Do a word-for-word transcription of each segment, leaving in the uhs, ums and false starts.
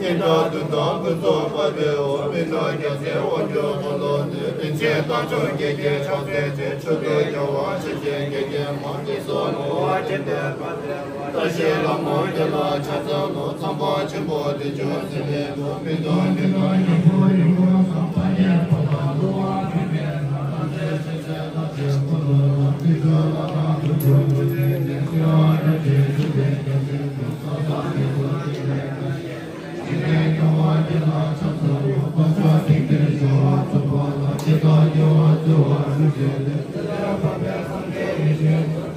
ཉི་ཟླ་དུས་དང་ཀུན་རྫོབ་པ་པའི་འོ། མི་ནག་རྒྱལ་མཚན་དབང་སྒྱུར་འཁོར་ལོ་ནི། རིན་ཆེན་རྟགས་མཆོག་རྒྱལ་གྱི་ཕྱག་རྫས་ཏེ། མཆོག་ཏུ་གྱུར་པ་ཆོས་ཀྱི་རྒྱལ་མཚན་མ། ཏིང་འཛིན་ལོངས་སྤྱོད་ལྡན་པ་སྟེ། བཀྲ་ཤིས་ལྷ་མོ་རྒྱལ་ལ་ཕྱག་འཚལ་ལོ། ཚངས་པ་ཆེན་པོ་བདེ་མཆོག་སྲས་ལས་འགྲོ། མི་ལྡོག་ནས་ནམ་མཁའ་ཕོ་ཡི་གོས་སམ། ཕ་ཡི་བ་དང་ལུ་བ་མི་མེད་ན། ཐམས་ཅད་ཆོས་ཀྱི་རྟགས་ཀྱི་འཁོར་ལོ་ལ། ཏིང་འཛིན་ལྷ་དང་དུད་འགྲོ་ཀུན་ནས་ནི། ཤེས་རབ་རིན་ཆེན་ཆུ་ལྡན་རྒྱལ་མཚན་མ། ས་དང་དེ་ཚོ་ཞིང་ལས་ཀྱི་ཞིང་ལས་སྐྱོང་བ་རྒྱལ་ལ་ཕྱག་འཚལ་ལོ། བག་ཆགས་ཐིག་ལེ་སྦྱོར་བ་རྫོགས་པ་ལ། སྐྱེ་རྒ་རྒྱལ་བ་སྤྱོད་པ་རིན་ཆེན་ལས།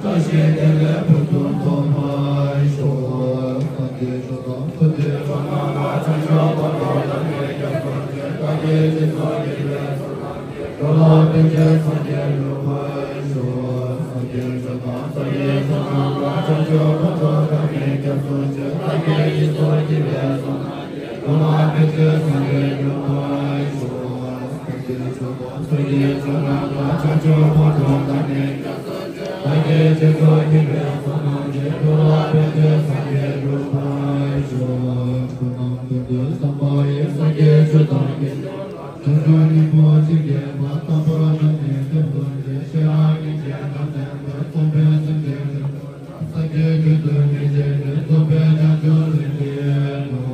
བཀྲ་ཤིས་བདེ་ལེགས་ཕུན་སུམ་ཚོགས་པར་ཤོག་སངས་རྒྱས་ཆོས་དང་ཐུགས་རྗེ་ཆོས་རྣམས་ལ། བྱང་ཆུབ་བར་དུ་བདག་ནི་སྐྱབས་སུ་མཆི། བདག་གིས་སྦྱིན་སོགས་བགྱིས་པའི་ཚོགས་རྣམས་ཀྱིས། འགྲོ་ལ་ཕན་ཕྱིར་སངས་རྒྱས་འགྲུབ་པར་ཤོག་སངས་རྒྱས་ཆོས་དང་སངས་རྒྱས་ཚོགས་རྣམས་ལ། བྱང་ཆུབ་བར་དུ་བདག་ནི་སྐྱབས་སུ་མཆི། བདག་གིས་སྦྱིན་སོགས་བགྱིས་པའི་ཚོགས་རྣམས་ཀྱིས། འགྲོ་ལ་ཕན་ཕྱིར་སངས་རྒྱས་འགྲུབ་པར་ཤོག་སངས་རྒྱས་ཆོས་དང་སངས་རྒྱས་ཚོགས་རྣམས་ལ། བྱང་ཆུབ་བར་དུ་བདག་ནི་སྐྱབས་སུ་མཆི། བདག་གིས་སྦྱིན་སོགས་བགྱིས་པའི་ཚོགས་རྣམས་ཀྱིས། འགྲོ་ལ་ཕན་ཕྱིར་སངས་རྒྱས་འགྲུབ་པར་ཤོག་ཀུན་ནས་བདེ་སྟེ་བསམ་པ་ཡིས། སངས་རྒྱས་ཆོས་དང་དགེ་སློང་དག་བྱང་ཆུབ་སྙིང་པོར་བྱིན་གྱིས་བརླབ། དམ་པར་བདག་ནི་སྐྱབས་སུ་མཆི། ཤེས་རབ་རིན་ཆེན་ཁྲག་ལྡན་པ། རྩོམ་པའི་སེམས་ཅན་ཀུན། སངས་རྒྱས་རྒྱུད་དུ་ངེས་བྱས་ནས། རྩོམ་པའི་བྱང་ཆུབ་སེམས་ཀྱི་བློ།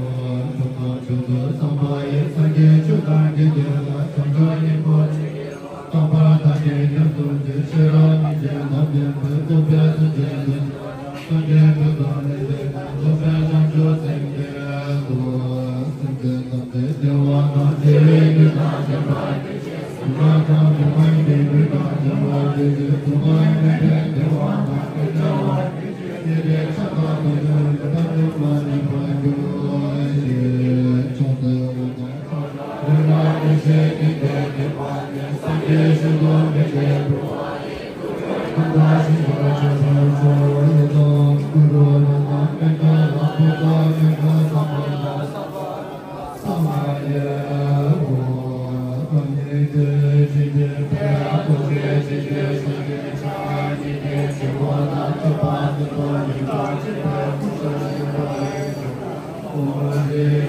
ཐོབ་ཐང་ཆོས་སུ་བསམ་པ་ཡིས། སངས་རྒྱས་ཆོས་དང་དགེ་སྡིག་ལ། བྱང་ཆུབ་སྙིང་པོར་བྱིན་གྱིས་བརླབ། དམ་པར་བདག་ནི་སྐྱབས་སུ་མཆི། ཤེས་རབ་རིན་ཆེན་ཁྲག་ལྡན་པ། རྩོམ་པའི་སེམས་ཅན་ཀུན། སངས་རྒྱས་རྒྱུད་དུ་ངེས་བྱས་ནས། རྩོམ་པའི་བྱང་ཆུབ་སེམས་ཀྱི་བློ། སེམས་ཅན་ཐམས་ཅད་བདེ་བ་དང་བདེ་བའི་རྒྱུ་དང་ལྡན་པར་གྱུར་ཅིག་སྡུག་བསྔལ་དང་སྡུག་བསྔལ་གྱི་རྒྱུ་དང་ལྡན་པར་གྱུར་ཅིག་སྡུག་བསྔལ་མེད་པའི་བདེ་བ་དང་ཀུན་ཁྱབ་པར་གྱུར་ཅིག་སྐྱེས་པའི་ཆ་དང་དུས་ནི་མཐར་ཐུག་པ་མེད་པར་གྱུར་ཅིག་ཕྱོགས་བཅུ་ཀུན་ཏུ། རིག་པ་ཡེ་ཤེས་ཀྱི་དོན་ནི་བར་ནས། སངས་རྒྱས་ཞིང་དུ་མི་འབྱེད་པའི། ཀུན་ཏུ་ཞིང་དུ་སྤྱོད་པར་ཤོག་ཡི་དམ་གུ་རུ་རཏྣ་མཉྫུ་ན་བུདྡྷ་མཉྫུ་ན་ས་བ་ན་ས་བ་ན་ས་མ་ཡེ་ཧོ། ཀུན་ནས་དེ་བཞིན་གཤེགས་པའི་ཐུགས་རྗེ་ཆེན་པོའི་ཕྱག་རྒྱའི་ཕྱག་གཉིས་ཀྱི་སྤྱི་བོ་ན་ཐོད་པ་སྲིན་པོ་ལིང་ག་ཆེན་པོའི་སྐུ་ཞབས་ཀྱི་ཐོག་ནས།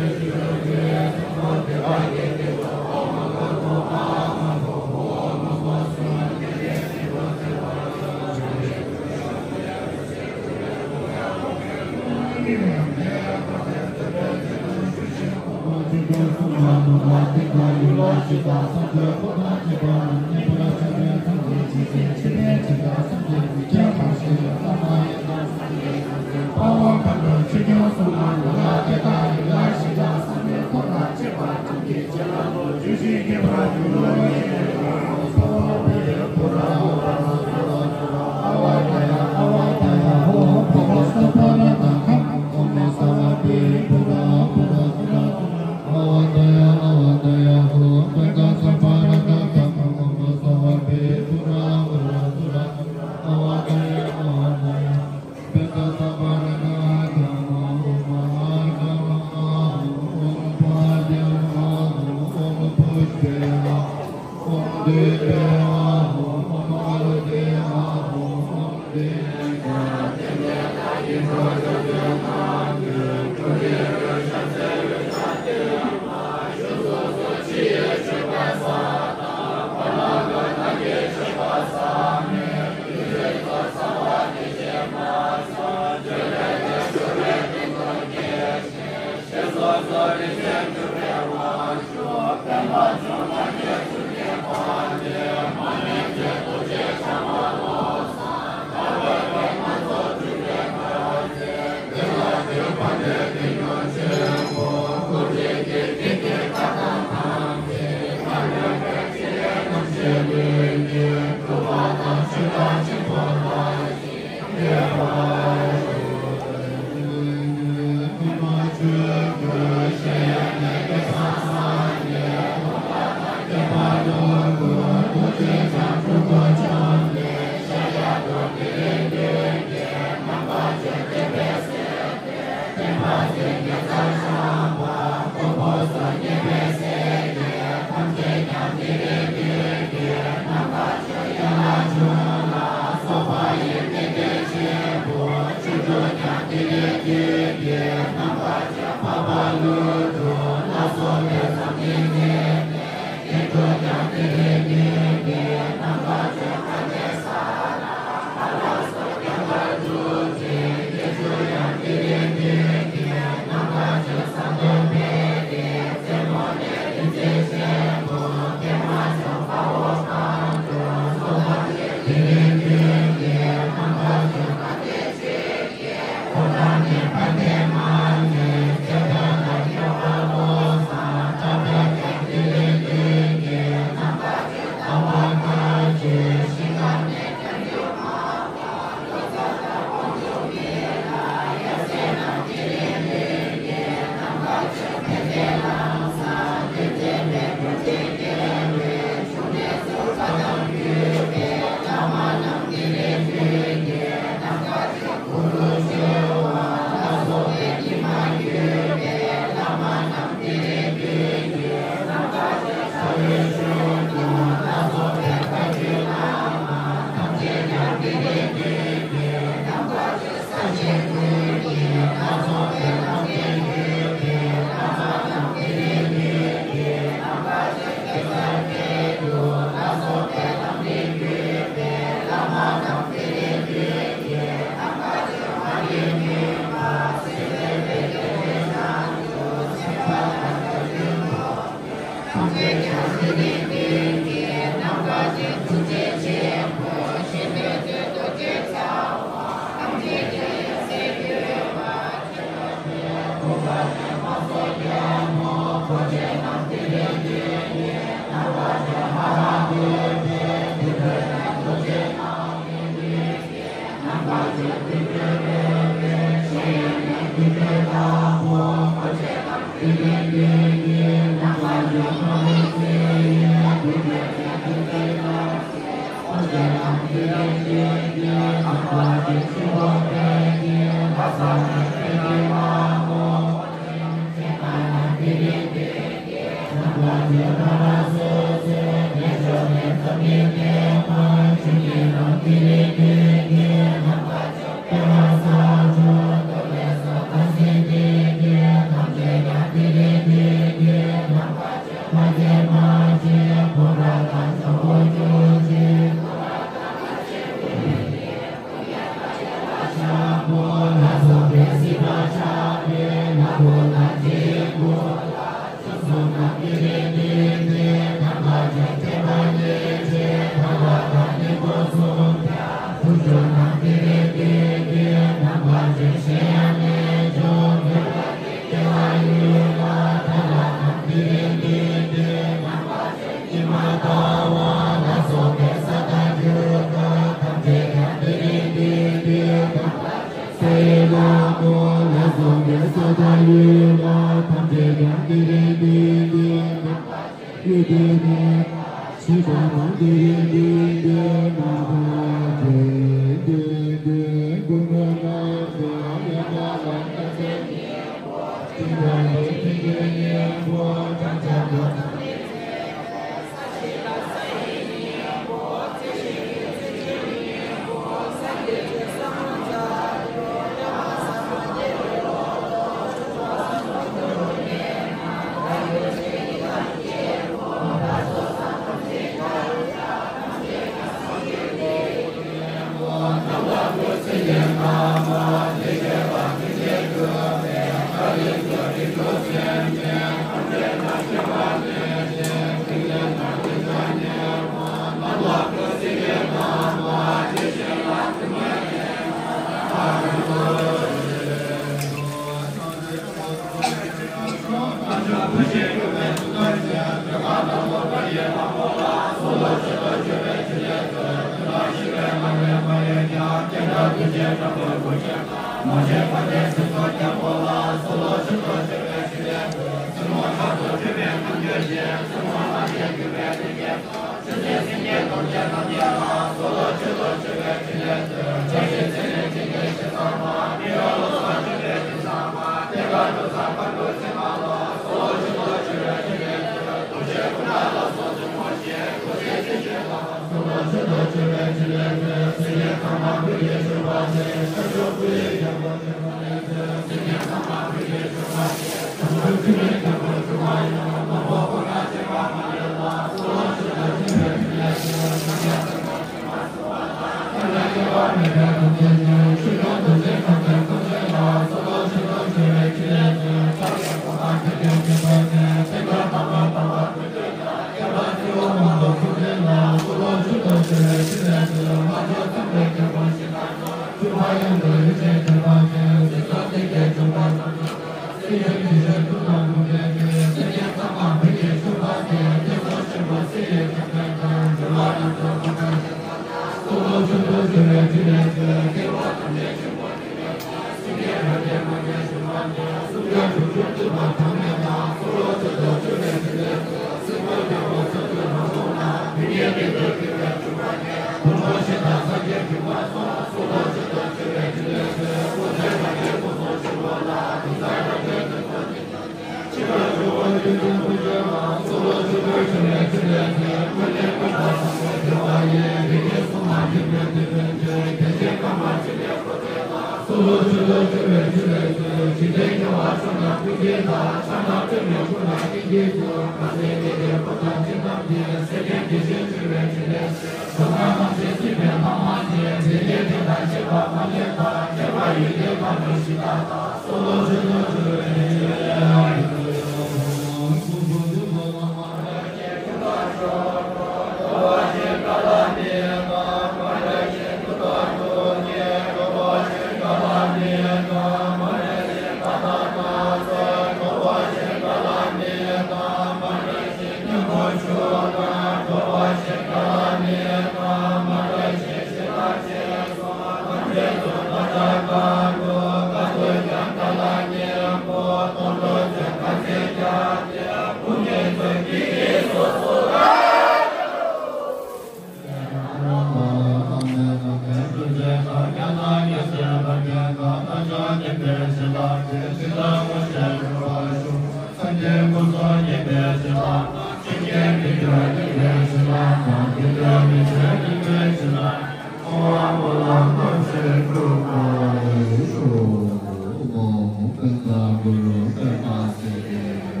Guru Karma Siddhi